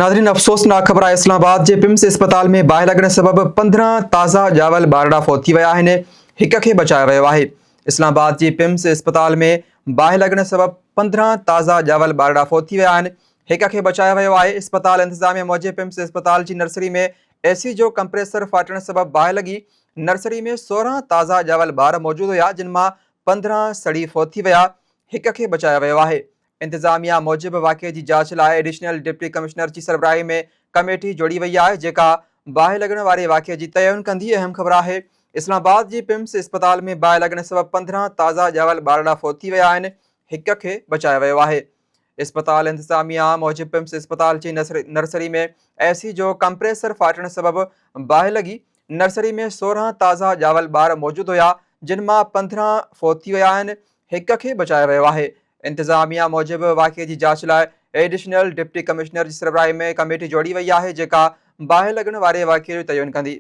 ناظرين افسوسناڪ خبر آهي اسلام آباد جي پمس اسپتال ۾ باهه لڳڻ سبب 15 تازا ڄاول ٻارڙا فوت ٿي ويا آهن هڪ کي بچايو ويو آهي اسلام آباد جي پمس اسپتال ۾ باهه لڳڻ سبب 15 تازا ڄاول ٻارڙا فوت ٿي ويا آهن هڪ کي بچايو ويو آهي اسپتال انتظاميه موجب پمس اسپتال جي نرسري ۾ اي سي جو ڪمپريسر ڦاٽڻ سبب باهه لڳي نرسري ۾ 16 تازا ڄاول ٻار موجود هيا جن مان 15 سڙي فوت ٿي ويا هڪ کي بچايو ويو آهي انتظاميا موجب واقعي جي جاچ لاء ايڊيشنل ڊپٽي ڪمشنر جي سربراهي ۾ ڪميٽي جوڙي وئي آهي جيڪا باهه لڳڻ واري واقعي جي تعين ڪندي. اهم خبر آهي اسلام آباد جي پمس اسپتال ۾ باهه لڳڻ سبب 15 تازا ڄاول ٻارڙا فوت ٿي ويا آهن هڪ کي بچايو ويو آهي. اسپتال انتظاميا موجب پمس اسپتال جي نرسري ۾ اي سي جو ڪمپريسر ڦاٽڻ سبب باهه لڳي نرسري ۾ 16 تازا ڄاول ٻار موجود هيا جن مان 15 فوت ٿي ويا آهن هڪ کي بچايو ويو آهي. انتظاميا موجب واقعي جي جاچ لاء ايڊيشنل ڊپٽي ڪمشنر جي سربراهي ۾ ڪميٽي جوڙي وئي آهي جيڪا باهه لڳڻ واري واقعي جو تعين ڪندي.